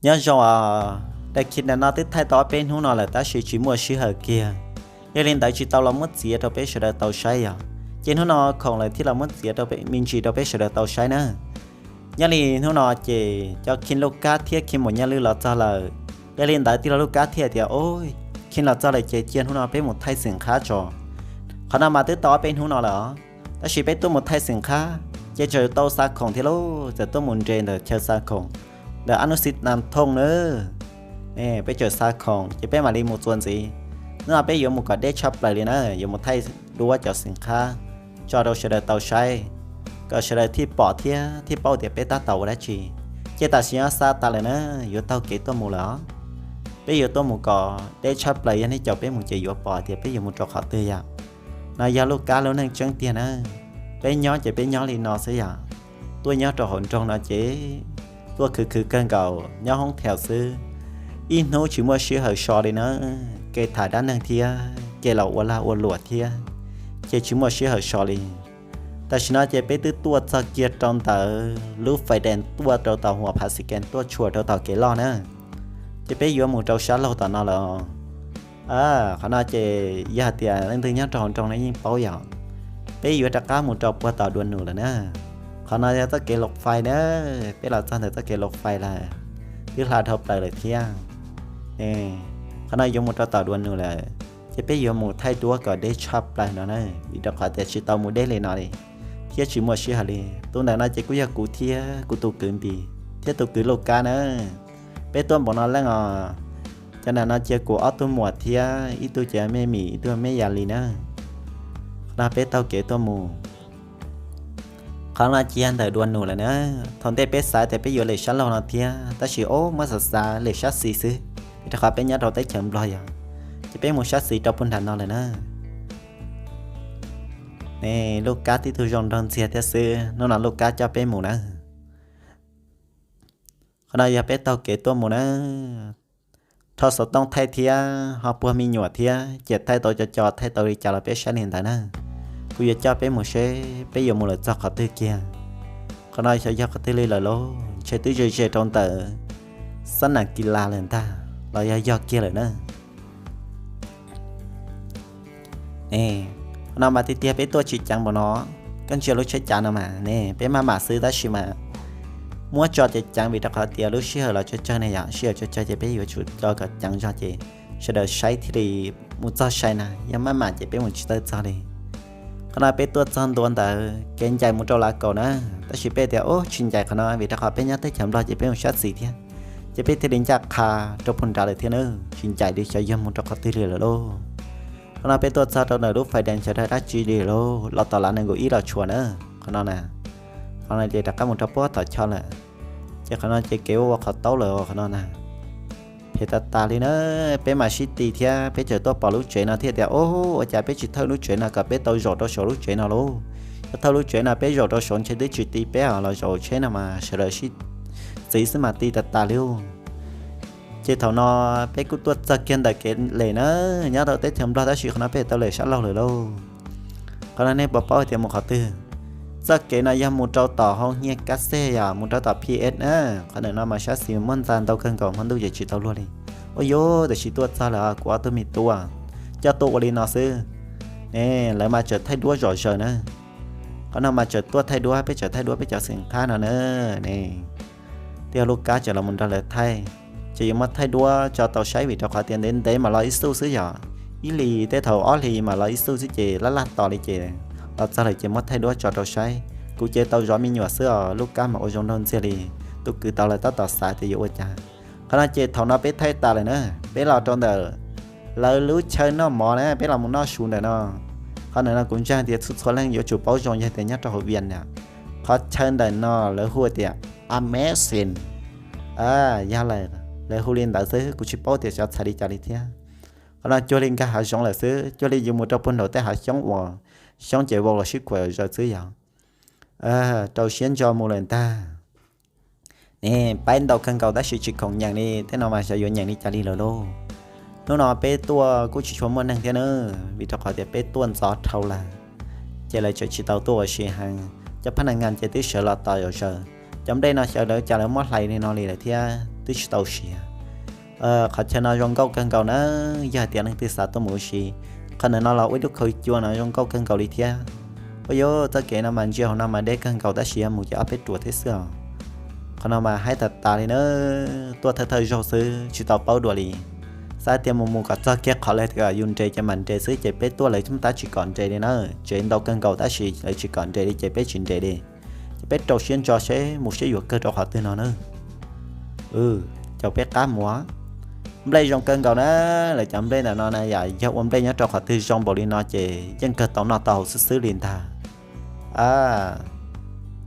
Nyob zoo, daim khiv ntawm no twb thaij tau ob peb hnub no lawm tab sis tsis muaj sij hawm kiag, yog li ntawd tsis tau los muab txiav rau peb sawv daws tau saib yom. Ces hnub no khoom lawv thiaj los muab txiav rau peb me ntsis rau peb sawv daws tau saib na. Nyob li hnub no ces cov Khij Lub Kab thiab Khij Maum Nyaj Lwj los txog lawm, yog li ntawd tij laug Lub Kab thiaj tias, Ov, Khij los txog lawm ces cia hnub no peb mus thaij xeem qhab tso. Qhov no mas twb tau ob peb hnub no lawm os, tab sis peb tuaj mus thaij xeem qhab ces tseem tau xa khoom thiab lauj, txawm tuaj mus nres ntawm chaw xa khoom ntawm Ab Nub Xib Nas Thooj na. Peb tseem xa khoom ces peb mam li mus txuas ntxiv. Hnub no peb yuav mus kom deb tshaj plaws li na, yuav mus thaij duab cov xeem qhab tso rau sawv daws tau saib, kom sawv daws thiaj pom thiab thiaj paub tias peb tab tom ua dab tsi. Ces tam sim no xa tas lawm na, yuav taug kev tuaj mus lawm os. Peb yuav tuaj mus kom deb tshaj plaws, yog nej caum peb mus ces yuav pom tias peb yuav mus rau qhov twg yom. No yog Lub Kab lub neej tseeb tiag na. Peb nyob ces peb nyob li no xwb yom. Tuaj nyob rau hauv nroog no ces tuaj khwv khwv kawg nkaus, nyob hoob theem xwb. Ib hnub tsis muaj sij hawm so li na, kev tham dab neeg thiab kev los ua lag ua luam thiab, ces tsis muaj sij hawm so li. Tam sim no ces peb twb tuaj txog kiag rau ntawm lub fais dees tuaj rau tom Huas Phav Xis Kees tuaj tshuam rau tom kev loj na. Ces peb yuav mus rau sab laug tom no lawm. Qhov no ces yog hais tias leej twg nyob rau hauv nroog no yeej paub yom. Peb yuav rov qab mus rau puag tom Dua Num lawm na. Qhov no yog txoj kev laus fais na, peb los txog ntawm txoj kev laus fais lawm, twb hla dhau plaws lawm thiab. Qhov no yuav mus rau tom Dua Num lawm, ces peb yuav mus thaij duab kom deb tshaj plaws no na, vim rau qhov tias tsis tau mus deb li no li, thiab tsis muaj sij hawm li. Tus ntawm no ces kuj yog kuv thiab kuv tus kwv Npis thiab tus kwv Lauj Kab na. Peb tuaj npaum no leej os. Cov ntawm no cia kuv ob tug muam thiab ib tug ces me Mim ib tug me Yas Lis na. Qhov no peb taug kev tuaj mus. Qhov no cia ntawm Dua Num lawm na. Thaum ntej peb xav tias peb yuav lem sab laug no thiab tab sis ob muab xav xav lem sab xis xwb, rau qhov peb nyob rau teb chaws Nplog yom, ces peb mus sab xis rau puag nram no lawm na. Ne, Lub Kab tib tug zoo nraug ntxiag thiab xwb, hnub no Lub Kab coj peb mus na. Qhov no yog peb taug kev tuaj mus na. Rho xov tooj thaij thiab ho puag me nyuam thiab ces thaij tau co co thaij tau li cas los peb saib li ntawd na. Kuv yuav coj peb mus seb peb yuav mus lawm txog qhov twg kiag. Qhov no xyov yog qhov twg li lawm lauj, ntshe twb ze ze rau ntawm xab nas kis las lawm ntag los yog yog kiag lawm na. Qhov no mas tiag tiag peb tuaj tsis ceev npaum no, koj ntsia lub tsheb cav no mas ne peb maj mam xwb tab sis mas muab tso ceev ceev vim rau qhov tias lub sij hawm los tsawg tsawg ne yom, sij hawm tsawg tsawg ces peb yuav tsum tso kom ceev zog ces sawv daws saib thiaj li mus txog sai na, yog maj mam ces peb mus tsis tau txog li. Qhov no peb tuaj txog ntua ntawd kev ncaim mus rau Lav Kaum na, tab sis peb tias ub tsis ncaim qhov no vim rau qhov peb nyob teb chaws Nplog ces peb mus sab xis thiab, ces peb thiaj li ncaj qha rau puag nrad lawm thiab na, tsis ncaim li xyov yog mus rau qhov twg li lawm lauj. Qhov no peb tuaj txog rau ntawm lub fais dees sawv daws dab tsi li lauj, los tom Lav Nees Nkaum Ib los tshuav na. Qhov no na, qhov no ces rov qab mus rau puag tom Choj lawm, ces qhov no ces kev ua ua qhov taub lawm qhov no na. Phem tas tas li na, peb mas sib ti thiab peb txawm tuaj pom lub tsev no thiaj tias ub ua cas peb tsis thawj lub tsev no kom peb tau zaum rau saum lub tsev no lauj. Yog thawj lub tsev no peb zaum rau saum ntshe twb tsis ti peb os, los zaum tsheb no mas sawv daws sib txiv xwb mas ti tas tas li. Ces thaum no peb kuj tuaj txog kiag ntawm kev lem na, nyob rau teb chaws Nplog tab sis qhov no peb tau lem sab laug lawm lauj. Qhov no nej puas paub tias mus qhov twg? Txoj kev no yog mus rau tom hau hnyiaj kab xej yom, mus rau tom P S na. Qhov ntawm no mas sab xis muaj ntxa ntau kawg nkaus, hmo ntuj ces tsis tau luag li. Ua yuav tam sim tuaj txog lawm kuv ob tug me tub coj tuaj ua li no xwb. Ne, lawv mas tseem thaij duab zom zaws na. Qhov no mas tseem tuaj thaij duab, peb tseem thaij duab peb cov xeem qhab no na. Ne, tij laug Lub Kab tseem los mus nrog lawv thaij, ces yuav muab thaij duab tso tau saib vim rau qhov tias ntev ntev mam los ib xuj xwb yom. Ib hlis tej thaum ob hlis mam los ib xuj xwb ces laj laj tos li ces los txog lawm ces muab thaij duab tso rau saib. Kuv ces tau zov me nyuam xwb os, Lub Kab mas ua zoo nraug ntxiag li. Tus kwv tau lawv tab tom xav tias yuav ua cas. Qhov no ces thaum no peb thaij tas lawm na, peb los rau ntawm lawv lub chaw noj mov na, peb los mus noj su ntawm no. Qhov ntawm no kuv ntseeg tias txhua txhua leej yuav tsum paub zoo yog tias nyob rau hauv Vias na, qhov chaw ntawm no lawv hu tias Amazing. Yog lawv hu li ntawd xwb, kuv tsis paub tias xyov txhais li cas li thiab. Qhov no cuag li nkag hav zoov lawm xwb, cuag li yus mus rau puag nraum tej hav xyoob uas xyoob ces vau los sib khuam zaws xwb yom. Rau siab ntso mus lawm ntag. Ne, paib ntau kawg nkaus tab sis tsis khoom nyeem li, tej no mas xyov yuav nyeem li cas li lawm lauj. Hnub no peb tuaj kuj tsis tshua muaj neeg thiab na, vim rau qhov tias peb tuaj ntxov dhau lawm, ces lawv tseem tsis tau tuaj ua si heev. Cov phab nees ngas ces twb sawv los tos zom zaws. Cov nplej no xyov lawv cas lawv muab hlais li no li lawm thiab, twb tsis tau siav. Qhov chaw no zoo nkauj kawg nkaus na, yog hais tias leej twg xav tuaj mus ua si, qhov ntawm no los ua ib lub khau cua no zoo nkauj kawg nkaus li thiab. Ua yuav txoj kev no mas ntsia hauv no mas deb kawg nkaus tab sis yog mus ces ob peb ruam thiab xwb os. Qhov no mas haib tas tas li na, tuaj thawj thawj zaug xwb tsis tau paub dua li. Xav tias mus mus kom txog kiag qhov lawv tias yus nres ces mam nres xwb ces peb tuaj lawv tab tsis kom nres li na. Tsev ntau kawg nkaus tab sis lawv tsis kom nres li ces peb tsis nres li. Ces peb rau siab ntso seb mus seb yuav kawg rau qhov twg no na. Caum peb qab mus. Nplej zoo kawg nkaus na, lawv cov nplej ntawm no na yam yog ua nplej nyob rau qhov twg zoo npaum li no ces yeej kawg tau noj tau haus xwb xwb li ntag.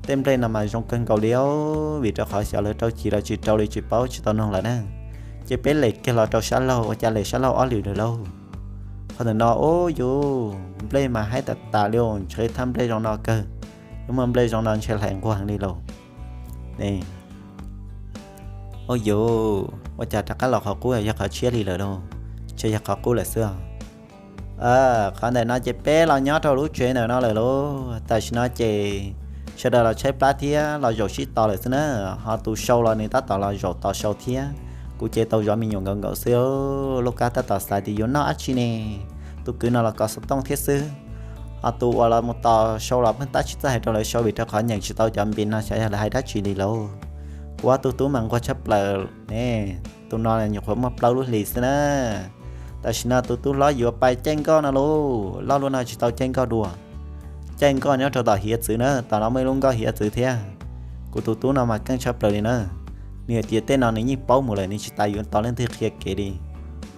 Tej nplej no mas zoo kawg nkaus li os, vim rau qhov xyov lawv rau chiv los tsis rau li tsis paub tsis tau noog lawm na. Ces peb les kiag los rau sab laug, ua cas les sab laug ob lwm lawm lauj. Qhov ntawm no ub yus nplej mas haib tas tas li os, ntshe thaj nplej zoo no kawg, yuav muaj nplej zoo no ntshe hlais nquag heev li lauj. Ub yus, ua cas rov qab los qhov qub yog qhov tshiab li lawm lauj, ntshe yog qhov qub lawm xwb os. Qhov ntawm no ces peb los nyob rau lub tsev ntawm no lawm lauj. Tam sim no ces sawv daws los tshaib plab thiab los zaum sib tos lawm xwb na. Ho tus sau los nws tab tom los zaum tos sau thiab. Kuv ces tau zov me nyuam nkaus nkaus xwb. Lub Kab tab tom xav tias yuav noj dab tsi ne, tus kwv no los kov xov tooj thiab xwb. Ho tus uas los mus tos sau los pheej tab tsis txawj hais rau lawv sau vim rau qhov nyeem tsis tau cov npis no xyov yog lawv hais dab tsi li lauj. Kuv ob tug tub mas nquag tshaj plaws ne, tus no nyuam qhuav muaj plaub lub hlis xwb na. Tam sim no tus tub hlob yuav pais caij nkoj no lauj, loj luaj no tsis tau caij nkoj dua. Caij nkoj nyob rau tom hiav txwv na, tom no muaj ib lub nkoj hiav txwv thiab. Kuv tus tub no mas keej tshaj plaws li na. Nws hais tias tej no nws yeej paub mus lawm, nws tsis tas yuav tos leej twg qhia kev li.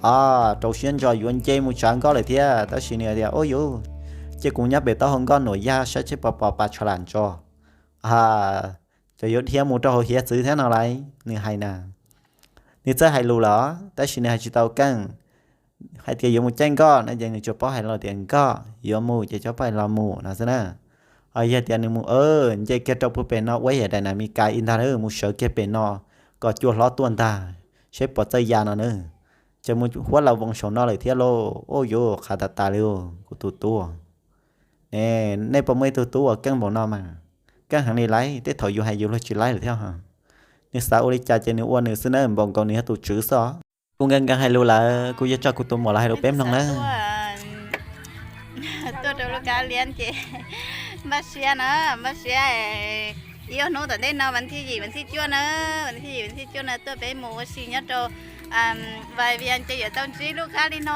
Os, rau siab ntso yuav nce mus tsav nkoj lawm thiab, tab sis nws hais tias ub yus, cia kuv nyob pem taub hau nkoj nuam yaj saib tseb pos pos pa tsho lam ntso. Cov yuav dhia mus rau hauv hiav txwv thiab no lauj, nws hais na. Nws txawj hais lus los tab sis nws hais tsis tau keej. Hais tias yuav mus caij nkoj no ces nws tsuas paub hais los tias nkoj, yuav mus ces tsuas paub hais los mus no xwb na. Ho yog tias nws mus nce kiag rau puag pem no ua yam daim nas Mes Kas ib ntag lauj, mus sawv kiag pem no kom cua hlob tuaj ntag, seb puas txawj ya no na. Ces mus huab laus voos saum no lawm thiab lauj. Ub yus, qhav tas tas li kuv tus tub. Ne, nej puas muaj ib tug tub uas keej npaum no mas? Keej heev li lauj, tej thaum yus hais yus luag tsis laib lawm thiab. Nws xav ua li cas ces nws ua nws xwb na, npaum nkaus nws yog tus tswv xwb os. Kuv nkees nkees hais lus lawm, kuv yuav tso kuv tus muam los hais lus peb mloog na. Tuaj rau lub kab liab ces npaj siab na, npaj siab. Ib ob hnub tom ntej no vas thib yim vas thib cuaj na, vas thib yim vas thib cuaj na tuaj peb mus ua si nyob rau Vais Vias ces yuav tau ntsib lub kab li no.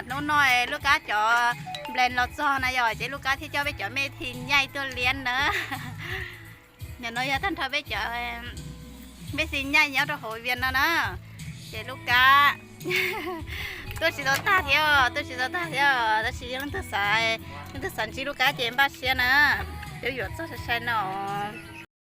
Hnub no lub kab cov nplees los txog na yom, ces lub kab thiaj coj peb cov me thib nyaij tuaj liab na. Nim no yog tag nrho peb cov me thib nyaij nyob rau hauv Vias no na. Ces lub kab tuaj tsis tau tag thiab, tuaj tsis tau tag thiab, tab sis yog leej twg xav, leej twg xav ntsib lub kab ces npaj siab na. Yuav yuav txog sai sai no.